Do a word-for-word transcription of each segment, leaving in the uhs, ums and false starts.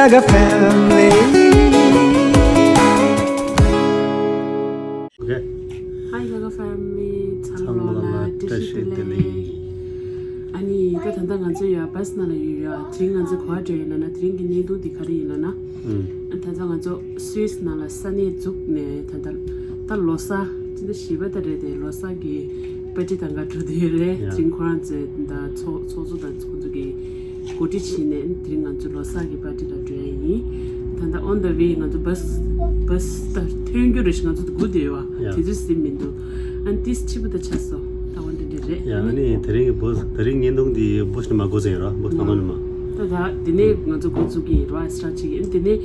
Gaga family. Okay. Hi Gaga family. ཚང་མ་ལ་བཀྲ་ཤིས་བདེ་ལེགས། ཨ་ནི་ད་ད་ལྟ་ང་ཚོ་ཡ་བྷ་སི་ནང་ལ་ཡོད་ཡ། དེ་རིང་ང་ཚོ་ག་པར་འགྲོ་ཡོད་ལབ་ན། དེ་རིང་གི་བརྙན་ཐུང་འདི་ག་རེ་ཡིན་ལབ་ན། ཨུམ། ད་ལྟ་ང་ཚོ་སུད་སི་ནང་ལ་ས་གནས་ཛུག་ནས་ད་ལྟ་ད་ལོ་གསར་ཕྱི་ཟླ་བཞི་པ་ད་རེད་དེ། ལོ་གསར་གྱི་པར་ཊི་དང་ག་འགྲོ་དེ་རེད། ཡ། དེ་རིང་ཁོ་རང་ཚོས་ད་ཚོགས་ཚོགས་གཙོ་དང་ཁོང་ཚོ་གིས་གོ་སྒྲིག་བྱས་ནས་དེ་རིང་ང་ཚོ་ལོ་གསར་གྱི་པར་ཊི་ལ་འགྲོ་ཡ་ཡིན། ད་ལྟ་on the way། ང་ཚོ་བྷ་སི་བྷ་སི་ད་ཐོན་རྒྱུ་རེད་ཤག་ང་ཚོ་སྒུག་བསྡད་ཡོད་པ། ཡ། དེ་ཚོ་ཟིན་མི་འདུག་ཨ་ནི་ཏིས་ཕྱི་པོ་ད་ཆགས་སོང་། ད་འོ་འདི་འདྲ་རེད། ཡ། ཨ་ནི་དེ་རིང་གི་བྷ་སི་དེ་རིང་བརྙན་ཐུང་འདི་བྷ་སི་ནས་མར་འགོ་བཙུགས་ཡིན་ར། བྷ་སི་ནང་ལོགས་ནས་མར། ད་ད་དེ་ནས་ང་ཚོ་འགོ་བཙུགས་ཀྱི་ཡིན་ར། སི་ཊར་བྱེད་ཀྱི་ཡིན། དེ་ནས་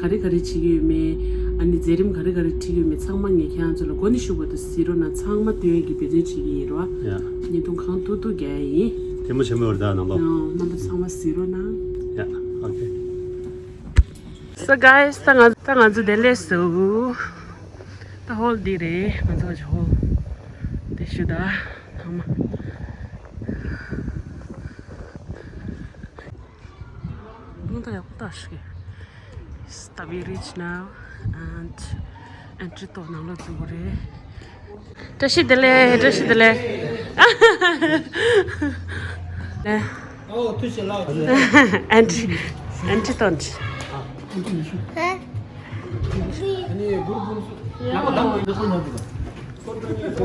ག་རེ་ག་རེ་བྱེད་ཀྱི་ཡོད་མེད། ཨ་ནི་མཛད་རིམ་ག་རེ་ག་རེ་ཁྲིད་ཀྱི་ཡོད་མེད་ཚང་མ་ངས་ཁྱེད་རང་ཚོ་ལ་འགོ་ནས་ཞུ་དགོས་འདུག་གཟིགས་རོགས་གནང་། ཚང་མ་སྟོན་ཡས་ཀྱི་འབད་བརྩོན་བྱེད་ཀྱི་ཡིན་ར། ཡ། བརྙན་ཐུང་གང་ཐུབ་ཐུབ་རྒྱག་ཡ་ཡིན། ཐལ་མོ་ཆེན་པོ་ཡོད་རེད་ད་ནང་ལོགས། ཡང་རྣམ་པ་ཚང་མ་གཟིགས་རོགས་གནང་། ཡ། ཨོ་ཁེ། So guys, ད་ང་ད་ང་ཚོ་དེ་ལས་སུ་ད་ཧོལ་འདི་རེད། ང་ཚོ་ཧོལ་དེ་ཞུ་ད་ཚང་མ། ད་ཡག་པོ་ད་ཞིག Stubby reach now and entry ཐོག་ནང་ལོགས་འཛུལ་གི་རེད། བཀྲ་ཤིས་བདེ་ལེགས། བཀྲ་ཤིས་བདེ་ལེགས། ཨོ་ཐུགས་རྗེ་ཆེ་ལགས། Entry entry ཐོག་འདི།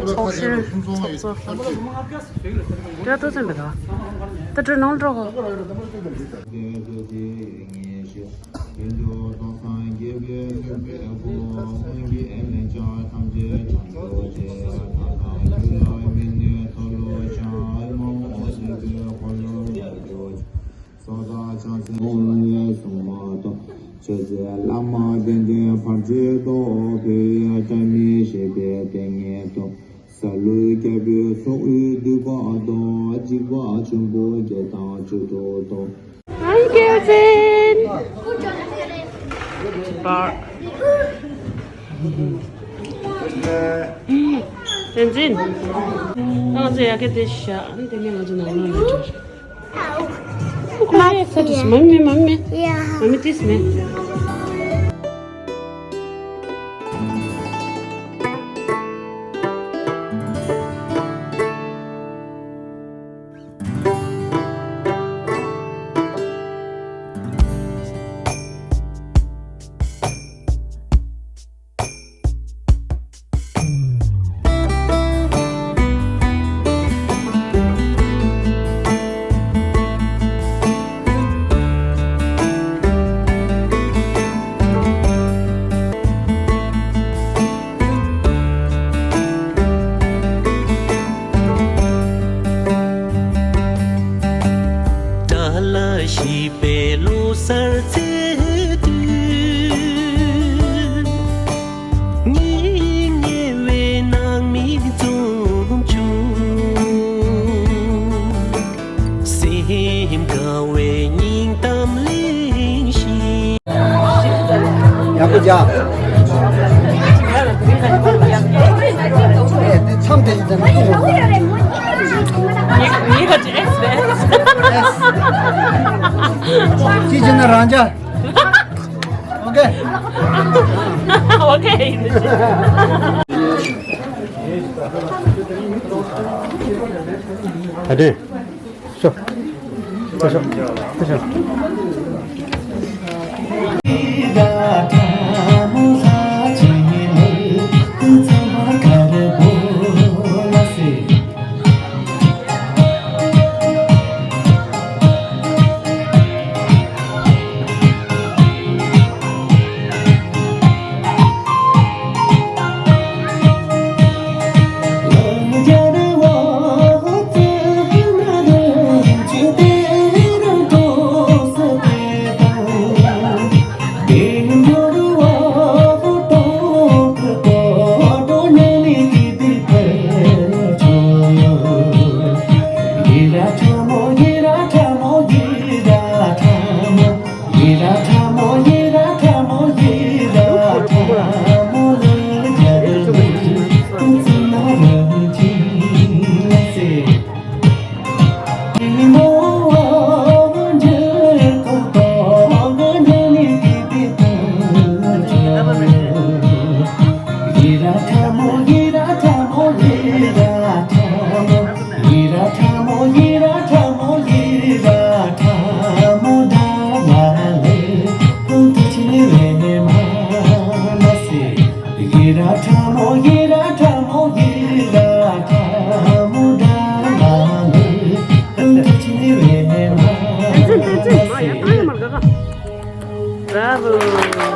ཚོགས་ཞིང་ཚོགས་གཙོ། ཀྱ་ཏོ་ཚན་པ་དང་། ད་དྲོད་ནང་འགྲོ་གོ། སོ་ད་ཕྱག་འཚལ་ལོ་ལྔའི་གཟུངས་མ་ཏོག་ཆོས་སྲིད་བླ་མ་དད་ལྡན་ཕར་ཕྱིན་ཐོབ། བོད་ཡུལ་རྟ་མི་ཤེས་པའི་ལྟས་ངན་ཐོབ། ས་ལུ་རྒྱལ་པོའི་ཚོགས་དབུས་འདུས་པ་དང་། འཇིགས་པ་ཆེན་པོ་བརྒྱད་དང་བཅུ་དྲུག་ཐོབ། Hi Kelvin. Bar. Tenzin. ང་ཚོ་ཡ་གི་དེ་ཤ་ཨན་དེ་ནས་ང་ཚོ་ནང་ལོགས་ཡོད་དེ། མ་མི་མ་མི། མ་མི་ཏིས་མེ། དགྲ་ལ་ཞིག་པའི་ལོ་གསར་ཚེས་དུས། སྙིང་ཉེ་བའི་ནང་མི་འཛོམས་བྱུང་། སེམས་དགའ་བའི་སྙིང་གཏམ་གླེང་བཞིན། ཡག་པོ་རྒྱག་མཚམས་དེ་ཞིག་ཙམ་མི་ཐུབ་མོད། ཅི་བྱེད་ན་རང་རྒྱལ། ཨོ་ཁེ། ཨོ་ཁེ། ད་དེ། ཤོ། ཤོ། ཤོ། ཤོ། བསྟན་འཛིན། བསྟན་འཛིན། མ་ཡ་ཨ་ཡ་མར་ག་ག Bravo. Super.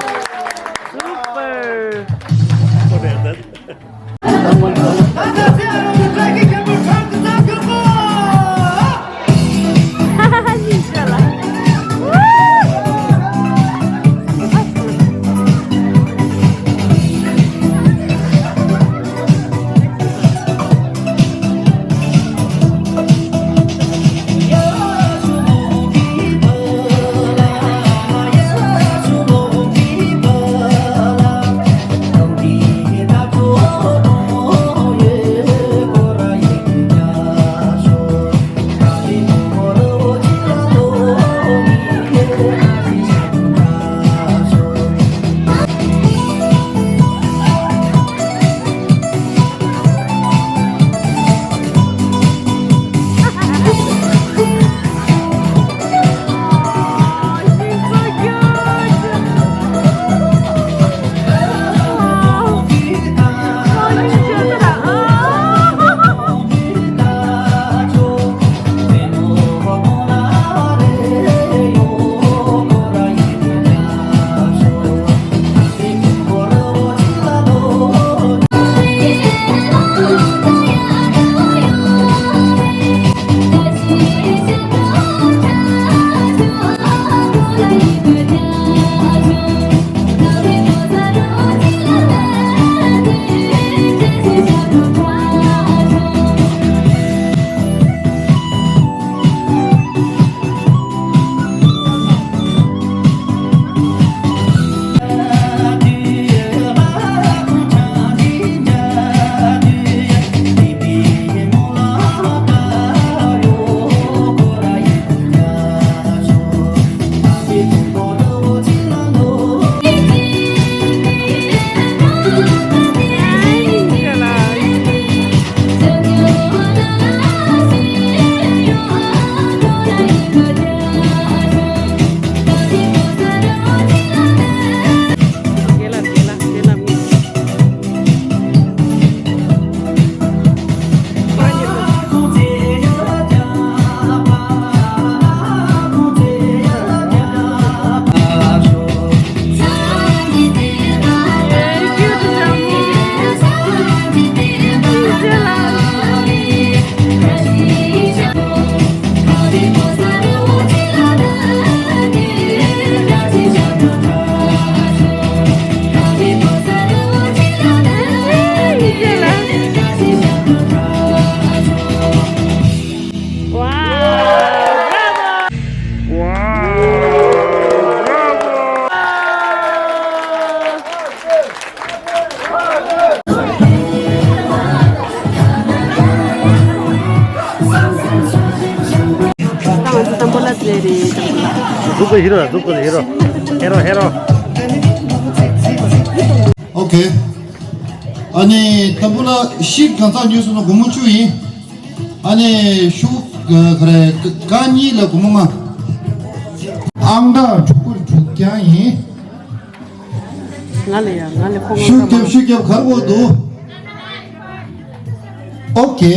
འཛུགས་པ་ཧེ་རོ། འཛུགས་པ་ཧེ་རོ། ཧེ་རོ། ཧེ་རོ། ཨོ་ཁེ། ཨ་ནི་དང་པོ་ལ་ཤིག་གང་ཚང་ཉོས་སོང་ན་སྒོར་མོ་བཅུ་ཡིན། ཨ་ནི་ཤུག་ག་རེ་ག་གཉིས་ལ་སྒོར་མོ་ལྔ། ཨང་གྲངས་དྲུག་པོ་དྲུག་རྐྱང་ཡིན། ང་ལ་ཡ། ང་ལ་ཁོ་ང་ཤུག་རྒྱབ། ཤུག་རྒྱབ། གར་འོ་དུ། ཨོ་ཁེ།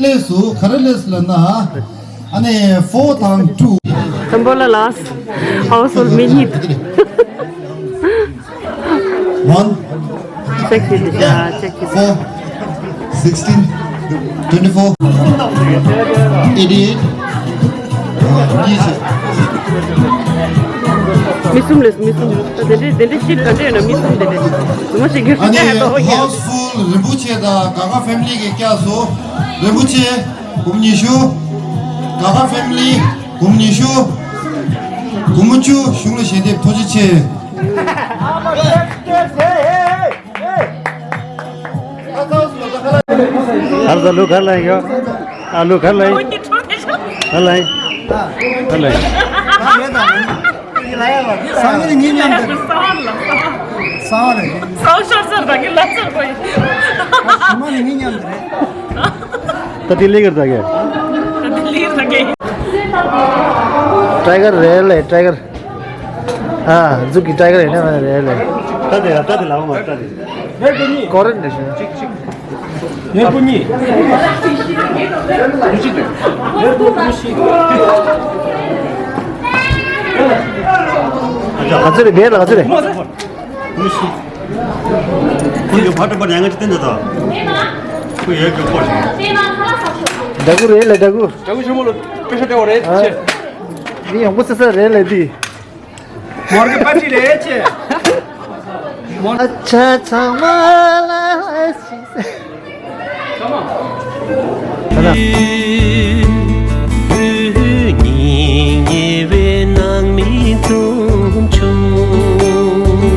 ལས་སུ་ག་རེ་ལས་ལ་ན། ཨ་ནི་ཕོར་དང་ཊུ། དང་པོ་ལ་ལགས། ཧའུ་སི་ཧོལ་མི་གཉིས། One, ཅེག་བྱེད་དུ་བྱ། ཅེག་བྱེད། Four, sixteen, twenty-four, eighty-eight, ཉི་ཤུ། མི་གསུམ་ལས་མི་གསུམ། དེ་འདྲའི་དེ་འདྲའི་ཤིག་ག་འདྲ་ཡོད་ན་མི་གསུམ་དེ་འདྲ་ཟུར་མོ་ཞིག་གི་ཨ་ནི་ཧའུ་སི་ཧོལ་རིན་པོ་ཆེ་དང་ག་ག་ཕེ་མི་ལི་གིས་བཀྱགས་སོ། རིན་པོ་ཆེ་སྒོར་མོ་ཉི་ཤུ། ག་ག་ཕེ་མི་ལི་སྒོར་མོ་ཉི་ཤུ། སྒོར་མོ་བཅུ་གཞུང་ལ་ཞལ་འདེབས། ཐུགས་རྗེ་ཆེ། ཨ་ལུ་ག་ལ་ཡོད། ཨ་ལུ་ག་ལ་ཡོད། ག་ལ་ཡོད། ག་ལ་ཡོད། ས་ངན་ངའི་མཉམ་དུ། ས་བ་ལ། ས་བ་རེད། ས་བ་ཤོར་ཚར་ད་གི་ལ་ཚར་གོ་ཡིན། ཞི་མ་ནི་ངའི་མཉམ་དུ་རེད། ད་དེ་ལེགས་ཀར་ད་གི། ད་དེ་ལེགས་ད་གི། ཊའི་གར་རེད་ལེ། ཊའི་གར། ཨ་འཛུགས་ཀྱི་ཊའི་གར་ཡིན་ན་རེད་ལེ། ད་དེ་ད་དེ་ལ་འོ་མ་ད་དེ། ཀོ་རེན་རེད་ཤག་ཅིག་ཅིག་ཡར་སྒོར་གཉིས། ཡར་སྒོར་གཉིས། ཡར་སྒོར་གཉིས། ག་ཚོད་རེད། རྦད་ལ་ག་ཚོད་རེད། ཁོ་ཡོད་ཕ་ཏྲ་པ་ཉང་ང་ཅི་བསྟན་འདི་དང་། ཁོ་ཡོད་གི་ཁོ་རེད། ཌ་གུ་རེད་ལ་ཌ་གུ། ཌ་གུ་ཆེན་མོ་ལ་པེ་ཤ་སྤྲད་པ་རེད་ཨ། ཆེ། འདི་ཡོང་པོ་ས་ས་རེད་ལ་འདི། མོར་གི་པ་ཏི་རེད་ཆེ། ཨ་ཆ་ཚང་མ་ལ་ལ་ཞིག་ཟེར། སྙིང་ཉེ་བའི་ནང་མི་འཛུམ་ཆུང་།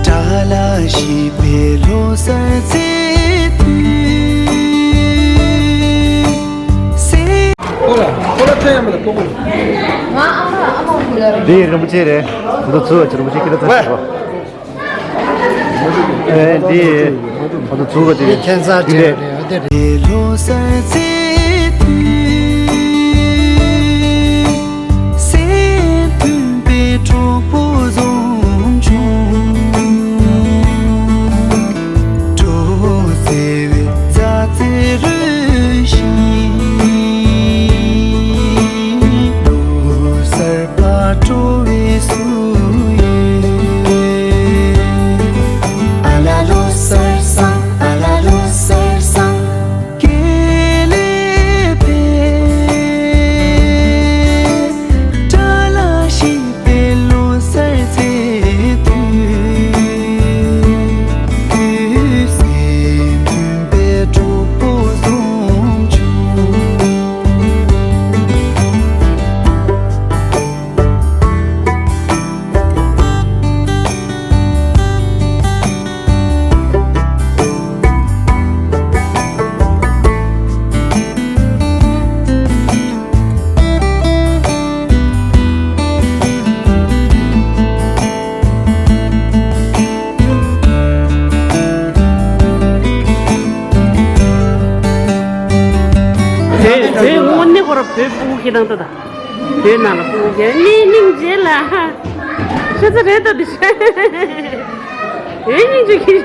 ཏཱ་ལ་ཞེས་པའི་ལོ་གསར་ཚེས་དུས་སེ། ཁོ་ལ་ཁོ་ལ་ཐོན་ཡ་མ་ལ་ཁོ་ཁོ་ལ། ང་ཨ་མ་ཨ་མ་ཁོ་ལ་རེད། འདི་རིན་པོ་ཆེ་རེད། འདི་ཚོ་ཚུར་བ་ཅི་རིན་པོ་ཆེ་ཁྱེད་ལ་ཚ་ཞིག་གོ། ཨེ་འདི་ཨ་ད་ཚུར་བ་དེ་ཁྱད་མཚར་ཆེ་རེད་དེ། ལོ་གསར་ཚེས་དུས་སེམས་མཐུན་པའི་གྲོགས་པོ་བཟུང་བྱུང་། སྤྲོ་བའི་མཛའ་བརྩེ་རོལ་བཞིན། ལོ་གསར་པ་སྤྲོ་བའི་སུ་ཡོད། ཨ་ལ་ལོ་གསར་བཟང་། ཨ་ལ་ལོ་གསར་བཟང་། དགེ་ལེགས་འཕེལ། ཏཱ་ལ་ཞེས་པའི་ལོ་གསར་ཚེས་དུས། སེམས་མཐུན་པའི་གྲོགས་པོ་བཟུང་བྱུང་། དེ་དེ་དངོས་གནས་ཁོ་ར་བོད་ཕྲུ་གུ་ཁྱེད་རང་ད་ད། བོད་ནང་ལ་ཕྲུ་གུ་ཁྱེད་གཉིས་སྙིང་རྗེ་ལ། ཤ་ཚ་རེད་ད་འདི་ཤ། བོད་སྙིང་རྗེ་ཁྱེད་ཤ།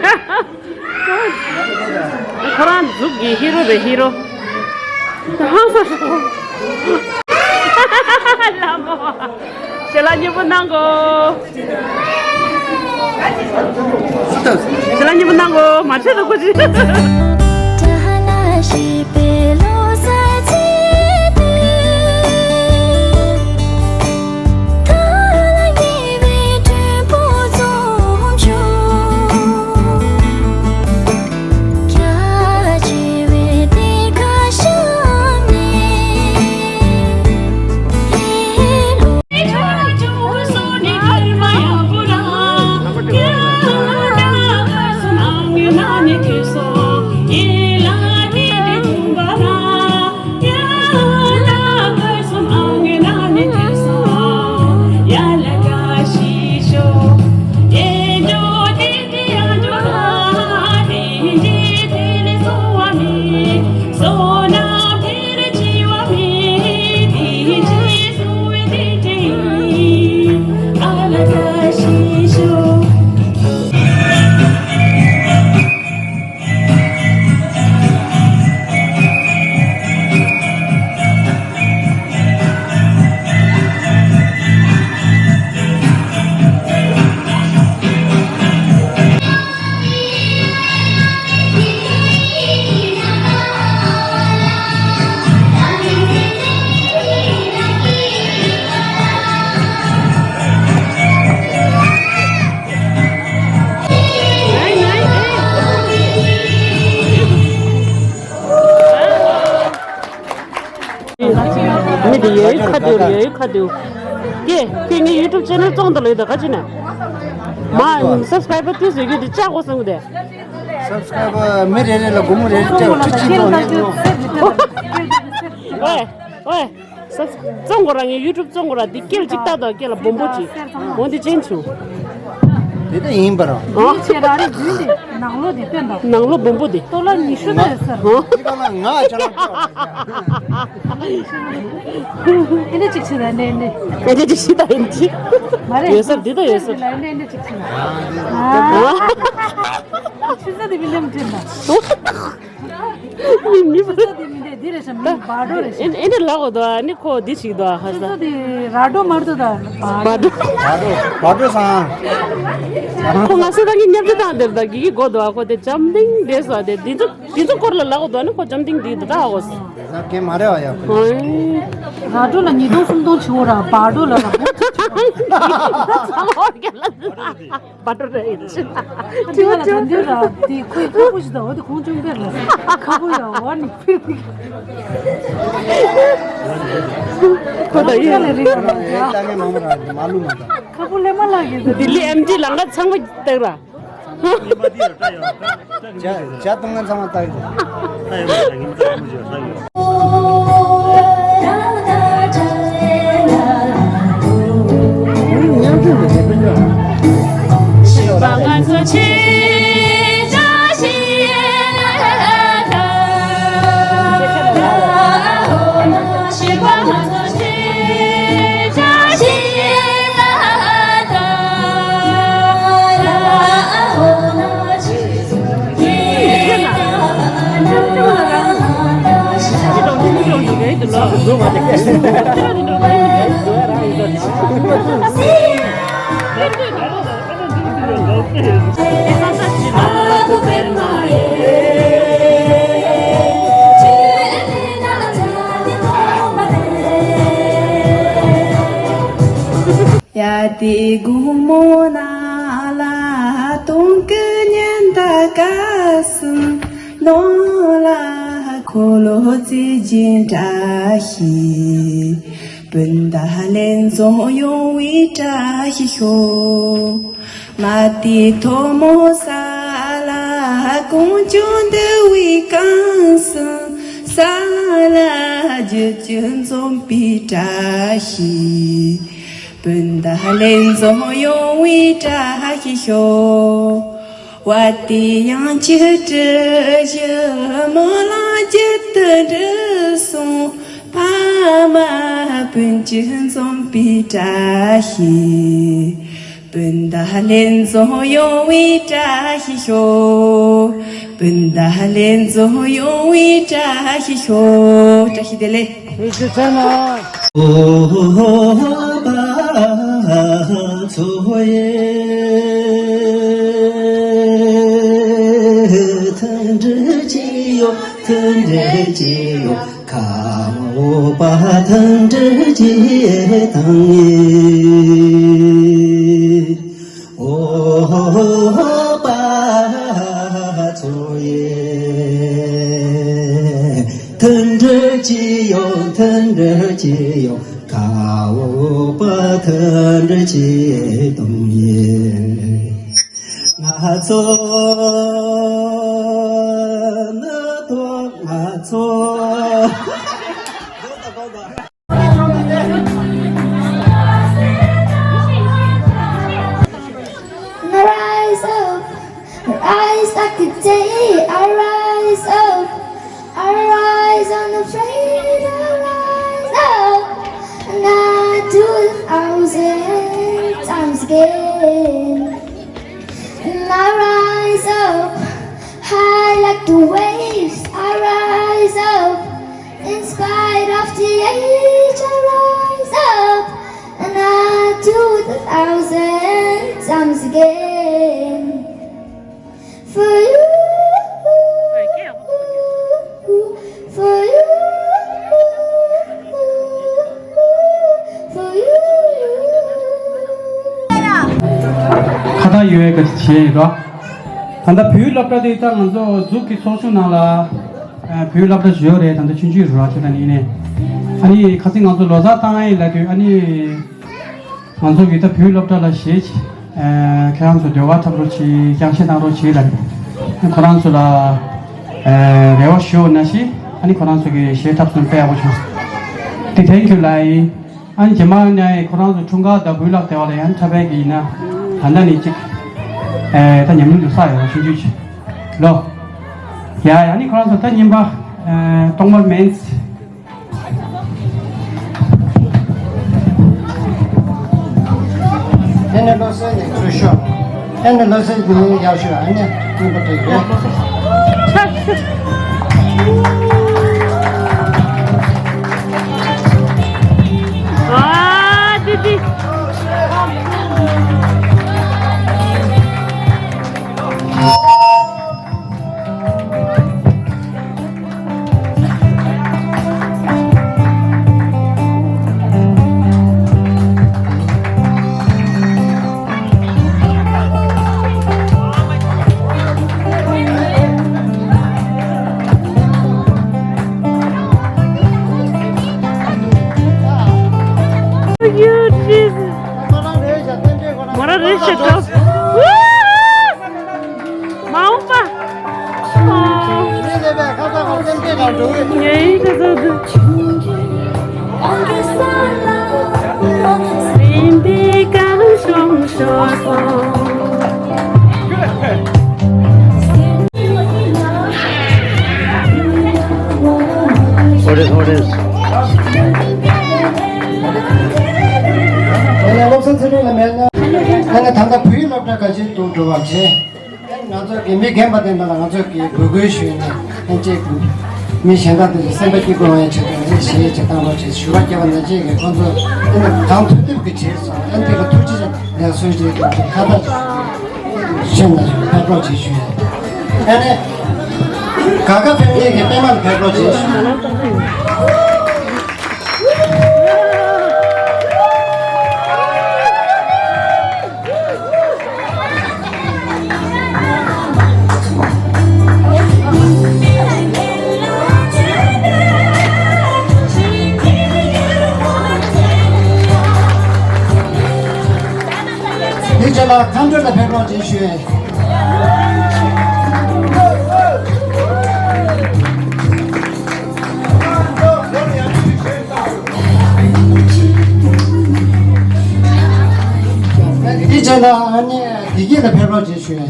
ཁོ་རང་མཛུབ་ཀྱི་ཧི་རོ་རེད་ཧི་རོ། ཧང་སང་ཤོག་ལ་མོ། ཞལ་ལག་མཉེས་པོ་གནང་གོ། ཞལ་ལག་མཉེས་པོ་གནང་གོ། མ་ཆད་དོ་ཁོ་ཅི། མི་དེ་ཡོད་ཁ་དེའུ་ཡོད་ཁ་དེའུ། ཀྱེ་ཀྱེ་ངའི་YouTube channel བཙོང་དང་ལོས་དང་ག་ཅི་ན། མ་subscriber དུས་ཟེར་རྒྱུ་དེ་བཅག་དགོས་བསམ་གི་དེ། Subscriber མི་རེ་རེ་ལ་སྒོར་མོ་རེ་རེ་སྤྲད་བ་ཁྲི་གཅིག་ལོངས་ནས། ཨོའེ་ཨོའེ། བཙོང་དགོས་ར་ངའི་YouTube བཙོང་དགོས་ར་འདི་སྐེ་ལ་གཅིག་ལྟ་དང་སྐེ་ལ་སྦོམ་པོ་གཅིག་འོ་འདི་ཅན་བྱུང་། དེ་ལྟ་ཡིན་པར། ཨ། ཁྱེད་རང་རེ་རྒྱུན་དེ་ནང་ལོགས་དེ་སྟོན་དང་། ནང་ལོགས་སྦོམ་པོ་དེ། ཏོ་ལ་ཉི་ཤུ་ད་ཡོད་ས་རེད། འདི་ག་ལ་ང་ཆ་ལག་ཅོག་ཨེ་འདྲ་ཅིག་བྱེད་ད་ནས་ནས། ཨེ་འདྲ་ཅིག་བྱེད་ད་ཡིན་ཅིག་མ་རེད། ཡོད་ས་འདི་ད་ཡོད་ས། ལ་ནས་ནས་ཅིག་བྱེད་ད། ཨ། ཆུ་ཚ་དེ་བི་ལེམ་དྲན་ད། མི་མི་ཆུ་ཚ་དེ་མི་འདྲ་འདི་རེད་ཤག་མི་བ་འགྲོ་རེད་ཤག་ཨེ་ཨེ་འདྲ་ལ་གོ་དོ་ཨ་ནི་ཁོ་འདི་ཞིག་དོ་ཨ་ཧ་ཆུ་ས། ཚ་དེ་ར་འགྲོ་མར་དོ་ད་བ་འགྲོ། བ་འགྲོ་བ་འགྲོ་སང་། ཁོ་ང་སེ་ད་ངི་ཉབ་ཅི་དང་དེར་ད་གི་གི་གོ་དོ་ཨ་ཁོ་དེ་འཇམ་ཏིང་འདྲེས་ས་དེ་འདི་ཚོ་འདི་ཚོ་སྐོར་ལ་ལ་གོ་དོ་ཨ་ནི་ཁོ་འཇམ་ཏིང་འདི་དོ་ད་ཨ་གོ་ས། ཟ་གེ་མ་རེད་བ་ཡ། ཨོའི། ར་འགྲོ་ལ་ཉིས་སྟོང་སུམ་སྟོང་ཆུ་བོ་ར་བ་འགྲོ་ལ་ར་བོ་ཆུ་ཆུ། ཚ་ལོ་རྒྱ་ལ། བ་འགྲོ་རེད། ཁྲི་བ་ཆུང་དུས་ར་དེ་ཁོའི་ཁ་པོ་ཞིག་དང་འོ་དེ་ཁོང་ཆུང་བེར་ལ་ཁ་པོ་ཡ་འོ་ནི་ཕིར་ཁོ་དང་ཡིན་ལ་རིག་པ་ལ་ཡ། ལྟ་ངན་མང་པོ་ར་མ་ལུས་མ་དང་། ཁ་པོ་ལས་མ་ལག་གི་ལྡི་ལི་ཨེམ་ཇི་ལ་ང་ཚང་མ་བཏགས་ར། ཇ་ཇ་གཏོང་མཁན་ཚང་མ་བཏགས་ར། ཡ་དེ་དགོང་མོ་ན་ལ་སྟོན་ཀི་ཉན་ད་ག་སུ་ནོ་ལ་ཁོ་ལོ་ཙི་ཇིན་བཀྲ་ཤིས། སྤུན་ཟླ་ལྷན་འཛོམས་ཡོང་བའི་བཀྲ་ཤིས་ཤོག་མ་ཏི་ཐོ་མོ་ས་ལ་ཀོང་ཅོ་འདུ་བའི་གང་སུ་ས་ལ་རྒྱུ་ཅུ་འཛོམས་པའི་བཀྲ་ཤིས། སྤུན་ཟླ་ལྷན་འཛོམས་ཡོང་བའི་བཀྲ་ཤིས་ཤོག་བ་ཏི་ཡང་ཅི་སྤྲུལ་ཞི་མོ་ལ་ཇི་ཏི་འདྲི་སོང་། ཕ་མ་སྤུན་ཅི་འཛོམས་པའི་བཀྲ་ཤིས། སྤུན་ཟླ་ལྷན་འཛོམས་ཡོང་བའི་བཀྲ་ཤིས་ཤོག་སྤུན་ཟླ་ལྷན་འཛོམས་ཡོང་བའི་བཀྲ་ཤིས་ཤོག་བཀྲ་ཤིས་བདེ་ལེགས། ཨོ་པ་ཚོ་ཡེ། མཐུན་སྒྲིལ་གྱི་ཡོད། མཐུན་སྒྲིལ་གྱི་ཡོད། ཁ་འོ་པ་མཐུན་སྒྲིལ་གྱི་དང་ཡིན། ཨོ་པ་ཚོ་ཡེ། མཐུན་སྒྲིལ་གྱི་ཡོད། མཐུན་སྒྲིལ་གྱི་ཡོད། ཁ་འོ་པ་མཐུན་སྒྲིལ་གྱི་དང་ཡིན། ང་ཚོ་ནི་ཐོག་ང་ཚོ། Rise up, rise like the day, I rise up, I rise unafraid, I rise up, and I do a thousand times again. And I rise up, high like the waves, I rise up. In spite of the age, I rise up and I do it a thousand times again. For you, for you, for you. ཁ་བཏགས་ཡོད་པའི་སྐད་ཆ་བྱས་ཡིན་རོ། ད་ལྟ་བོད་སློབ་གྲྭ་དེ་ད་ང་ཚོ་འཛུགས་ཀྱི་ཚོགས་ཆུང་ནང་ལ། ཨ། བོད་སློབ་གྲྭ་ཞིག་ཡོད་རེད། ད་ལྟ་ཆུང་ཆུང་རེད་བ། ཁྱེད་ད་ནི་ནས་ཨ་ནི་ཁ་སང་ང་ཚོ་ལོ་གསར་བཏང་ཡིན་ལབ་དུས་ཨ་ནི་ང་ཚོ་གི་ད་བོད་སློབ་གྲྭ་ལ་གཞས་ཨ། ཁྱེད་རང་ཚོ་འབྲེལ་བ་འཁྲབ་རོགས་བྱེད། རྒྱང་ཤེས་བཏང་རོགས་བྱེད་ལབ་ནས་ཁོ་རང་ཚོ་ལ་ཨ། རེ་བ་ཞུ་ན་ཞིག་ཨ་ནི་ཁོ་རང་ཚོ་གི་གཞས་འཁྲབ་སོང་དཔེ་ཡག་པོ་བྱུང་། དེ་thank you་ལབ་ཡིན། ཨ་ནི་རྗེས་མ་ནས་ཁོ་རང་ཚོ་འཁྲུངས་སྐར་དང་བོད་ལག་དེ་བ་ལ་ཡང་འཁྲབ་པའི་གི་ཡིན་ན་ད་ལྟ་ནས་ཅིག་ཨེ། ད་ཉམས་མྱོང་དུ་ས་ཡོད་ཆུང་ཆུང་ཅིག་ལོ། ཡ་ཡ་ནི་ཁོ་རང་ཚོ་ད་རྙིང་པ། ཨེ། ཐོག་མར་མེན། ཨེ་ནི་བློ་གསལ་ནས་ཚུར་ཤོག་ཨེ་ནི་བློ་གསལ་གྱི་ཡར་ཤོག་ཨ་ནི་རྙིང་པ་དེ་ཡོད། ཨ་ཏི་ཏི། མོ་ར་རེ་ཞིག་ཏོ། མ་འོངས་པ། ངའི་ཁ་ཚ་དུ། སེམས་པའི་གང་བྱུང་ཤོར་སོང་། What is, what is? ང་ཚོ་ཚེ་རིང་ལ་མེད་ན། ང་ཚོ་ད་ལྟ་བོད་ཡིག་སློབ་གྲྭ་ག་ཅིག་ཏུ་འགྲོ་བ་བྱེད། ང་ཚོ་གི་མི་རྒན་པ་དེ་འདྲ་ལ་ང་ཚོ་གི་འབོད་སྐུལ་ཞུས་ནས་ཨེ་ཅེ་མི་གཞན་དག་དེ་ཚོ་སེམས་པ་སྐྱིད་པོ་ཡོང་ཡའི་ཆེད་དུ་ཨེ་ཞེས་བྱེད་སྟངས་རོགས་བྱེད་ཞུ་བ་སྐྱེ་བ་ན་ཅེ་གི་ཁོང་ཚོ་ཨེ་ནི་གང་ཐུབ་ཐུབ་ཀྱི་བྱས་སོང་ཨེ་འདི་ག་ཐུགས་རྗེ་ཆེ་ལགས་སོ་ཞེས་ཁ་བརྡ་ཞུས་ན་ཕེབས་རོགས་བྱེད་ཞུས་ཨེ་ནི་ག་ག་ཕེབས་མཁན་གྱི་པད་མ་ལ་ཕེབས་རོགས་བྱེད་ཞུས། དེ་རྗེས་ལ་ཁམས་སྒྲོལ་ལ་ཕེབས་རོགས་བྱེད་ཞུ། དེ་རྗེས་ལ་ཨ་ནེ་བདེ་སྐྱིད་ལ་ཕེབས་རོགས་བྱེད་ཞུ།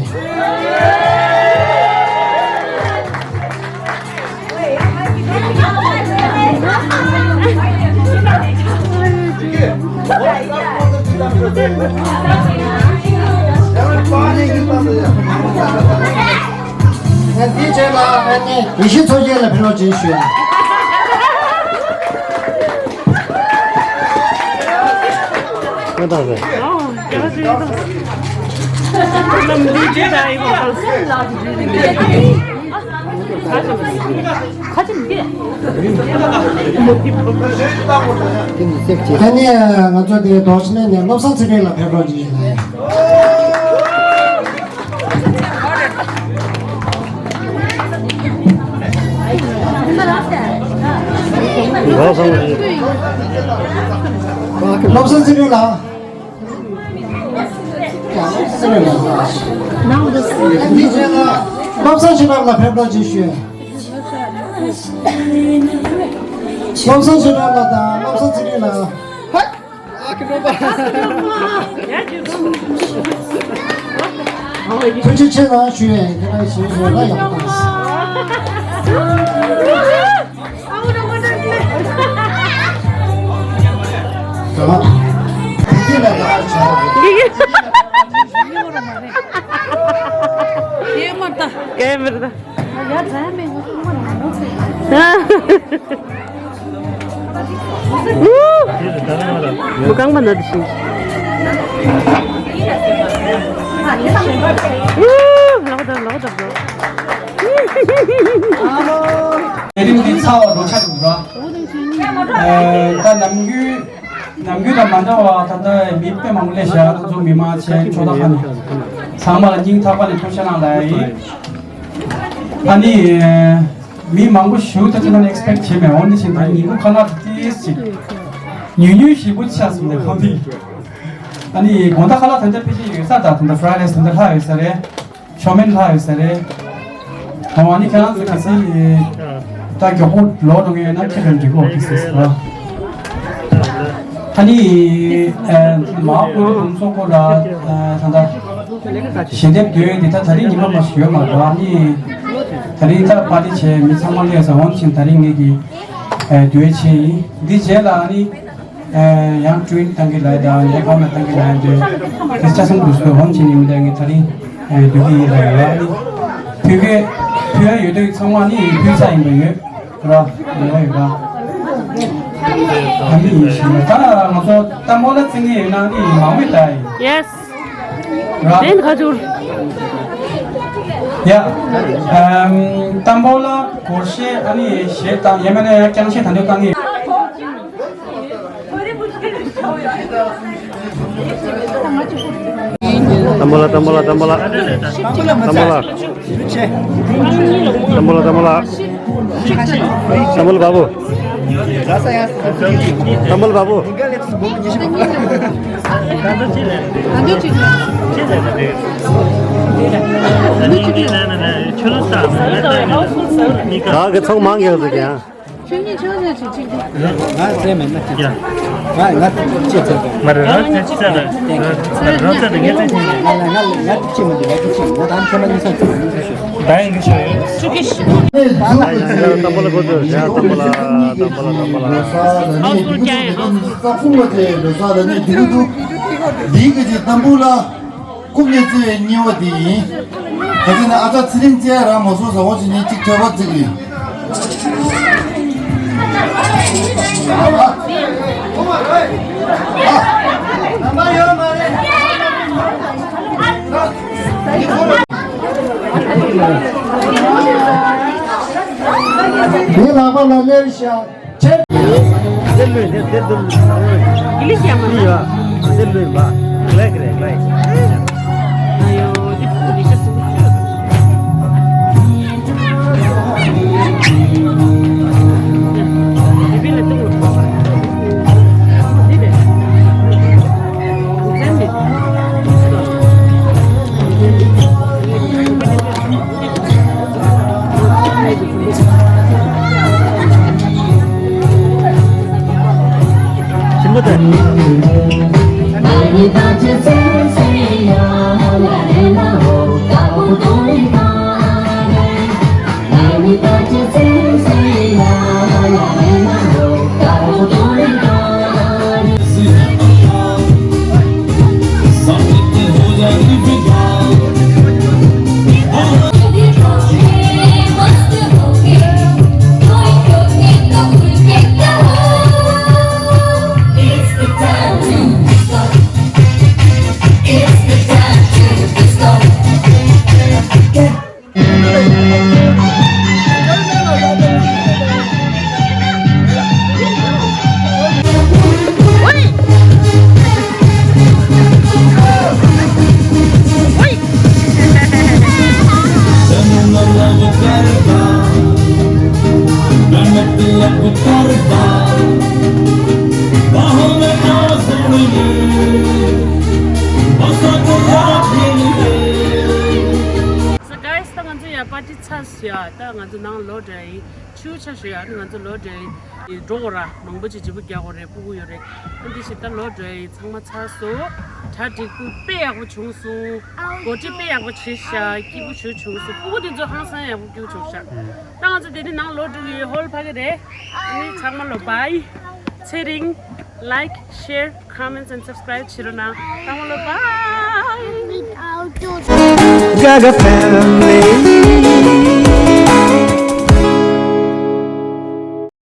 ང་འདི་བྱས་ལ་ཨ་ནི་ཡེ་ཤེས་མཚོ་རྒྱལ་ལ་ཕེབས་རོགས་བྱེད་ཞུ། ང་དང་རེད། ད་ནི་ང་ཚོ་དེ་རྡོ་སྣེ་ནས་བློ་བཟང་ཚེ་རིང་ལ་ཕེབས་རོགས་བྱེད་ཞུ། བློ་བཟང་ཚེ་རིང་ལགས། བློ་བཟང་ཚེ་རིང་ལགས། བློ་བཟང་ཆོས་གྲགས་ལགས་ཕེབས་རོགས་བྱེད་ཞུ། བློ་བཟང་ཆོས་གྲགས་ལགས་དང་བློ་བཟང་ཚེ་རིང་ལགས། ཐུགས་རྗེ་ཆེ་གནང་ཞུ་ཡས་དེ་ལ་ཞུ་ཡས་ལ་ཡག་པོ་དང་། མུ་གང་མ་ན་དི་ཤིང་། ལོག་ད་ལོག་ད་ལོག། ཨེ་རིམ་གྱི་ཚ་བ་འགྲོ་ཆགས་འདུག་ར། ད་ནམ་རྒྱུན་ནམ་རྒྱུན་དང་མ་འདྲ་བ་ད་ལྟ་མི་དཔེ་མང་པོ་སླེབས་ཤག་ང་ཚོ་མི་མང་ཆེ་ཕྱོགས་ད་ཁ་ནས་ཚང་མ་ལ་སྙིང་ཐག་པ་ནས་ཐུགས་རྗེ་གནང་ལབ་ཡིན། ཨ་ནི། མི་མང་པོ་ཞིག་ད་ཅི་ནང་ཨེག་སི་པེག་བྱས་མེད། འོན་ཏེ་ཞིག་ད་ཉིན་གུང་ཁ་ལག་ཏིས་ཅིག་ཉུང་ཉུང་ཞིག་པོ་ཆགས་སོང་ནས་ཁོང་དེ། ཨ་ནི་དགོང་དག་ཁ་ལག་ད་ལྟ་ཕལ་ཆེར་ཡོད་ས་ད་ད་ལྟ་ཕ་རའི་རའི་སི་ད་ལྟ་ལྷག་ཡོད་ས་རེད། ཆོ་མེན་ལྷག་ཡོད་ས་རེད། ཨོ་ཨ་ནི་ཁྱེད་རང་ཚོ་ག་ཚོད་ད་མགྱོགས་པོ་ལོག་འགྲོ་མཁན་ཡོད་ན་ཁྱེད་རང་འགྲིག་གོ་ཨོ་ཁེ་སི་ཨ་ནི་མ་ཀོ་ཚོ་ཀོ་ལ་ད་ལྟ། ཞལ་འདེབས་དུས་འདི་ད་ད་རིང་ཉི་མ་མ་ཞིག་ཡོད་མ་རེད། ཨ་ནི་ད་རིང་ད་པར་ཊི་བྱས་མི་ཚང་མ་སླེབས་ས་འོང་ཕྱིན། ད་རིང་ངེད་ཀྱི་དུས་ཆེན་ཡིན། འདི་རྗེས་ལ་ཨ་ནི་ཡང་ཀྲུའུ་ཨིན་བཏང་གི་ལ་དང་ངའི་ཁོང་ལ་བཏང་གི་ལ་ཡང་འདོད་དེ་ལྕགས་ཟམ་དུས་སུ་འོང་ཕྱིན་ཡིན་མི་འདྲ། ངས་ད་རིང་འདུག་གི་ཡིན་ལ་ཡོད། ཨ་ནི་ཕུལ་གི་ཕུལ་ཡ་ཡོད་དུས་ཚང་མ་ནི་ཕུལ་ས་ཡིན་པ་ཡོད་ར། ཡོད་ར་ཡོད་ར། ཨ་ནི་ཡིན་ཞིང་ད་ང་ཚོ་ཏམ་བོ་ལ་བརྩི་ངེས་ཡོད་ན་ནི་མང་མོས་ད་ཡིན། Yes. ར། དེན་ཁ་ཚུར། ཡ། ཨམ། ཏམ་བོ་ལ་སྒོར་གཞས་ཨ་ནི་གཞས་དང་ཡེ་མ་ནས་རྐྱང་གཞས་ད་འདོད་བཏང་ངེས། ཏམ་བོ་ལ། ཏམ་བོ་ལ། ཏམ་བོ་ལ། ཏམ་བོ་ལ། ཏམ་བོ་ལ། ཏམ་བོ་ལ་བ་བུ། ཏམ་བོ་ལ་བ་བུ། ག་གི་ཚོང་མང་གི་ཡོད་ཟེར་ཀྱང་། ང་ཚད་མེད་ན་ཅིག་ང་ང་ཅིག་ཚད་མ་རེད། རང་ཚད་ཅིག་ཚད་རེད། རང་ཚད་དེ་ངས་ཚད་ཅིག་ང་ང་ང་ཅིག་མི་འདུག་ང་ཅིག་ང་ད་ཁྱེད་མ་གཉིས་ས་ཅིག་ང་ཅིག་ཤོད། ད་ཡིན་གི་ཤོད། ཨ་ཡ་ཡ་ཏམ་བོ་ལ་གོ་ཚོད་ཡ། ཏམ་བོ་ལ། ཏམ་བོ་ལ། ཏམ་བོ་ལ། ཨའུ་ཚུར་རྒྱག་ཡ། ཨའུ་ཚུར། ས་ཁུང་བ་དེ་འགྲོ་ས་ལ་ནི་དེ་རུ་འདུག་འདིའི་གི་ཅིག་ཏམ་བུ་ལ། རྐུབ་ནས་བརྩི་བའི་སྙིང་བ་འདི་ཡིན། ག་ཚོད་ན་ཨ་ཙག་ཚེ་རིང་བརྩི་ཡ་རང་མ་བཟོ་ཟ་འོ་ཅི་ནས་གཅིག་ཐོས་པ་བརྩི་གི་ཡིན། འདི་ལག་པ་ལ་སླེབས་ཤག་གླེ་ལོས་ནི་གླེ་དུ་ལོས་ཡོད། གླེ་གི་རེད་གླེ། So guys, ད་ང་ཚོ་ཡ་པར་ཊི་ཚར་སོང་ཡ། ད་ང་ཚོ་ནང་ལོག་འགྲོ་ཡ་ཡིན། ཆུ་ཆ་ཞོ་ཡ། ང་ཚོ་ལོག་འགྲོ་ཡ་ཡིན། འགྲོ་དགོས་ར། མང་པོ་ཅིག་བརྗེ་པོ་རྒྱག་དགོས་རེད། སྤུ་གུ་ཡོད་རེད། ཨ་འདི་ཞིག་ད་ལོག་འགྲོ་ཡ་ཡིན། ཚང་མ་ཚར་སོང་། གྲ་སྒྲིག་པོ་དཔེ་ཡག་པོ་བྱུང་སོང་། གོ་སྒྲིག་དཔེ་ཡག་པོ་བྱས་ཤག་སྐྱིད་པོ་ཞེ་པོ་བྱུང་སོང་། སྤུ་གུ་འདི་ཚོ་ཧང་སང་ཡག་པོ་སྐྱིད་པོ་བྱུང་ཤག་ད་ང་ཚོ་དེ་རིང་ནང་ལོག་འགྲོ་གི་ཡོད། ཧོལ་ཕ་གི་རེད། ཨ་ནི་ཚང་མ་ལོ་བཱའི། ཚེ་རིང་། Like, share, comments and subscribe བྱེད་རོགས་གནང་། ཚང་མ་ལོ་བཱའི། Gaga family.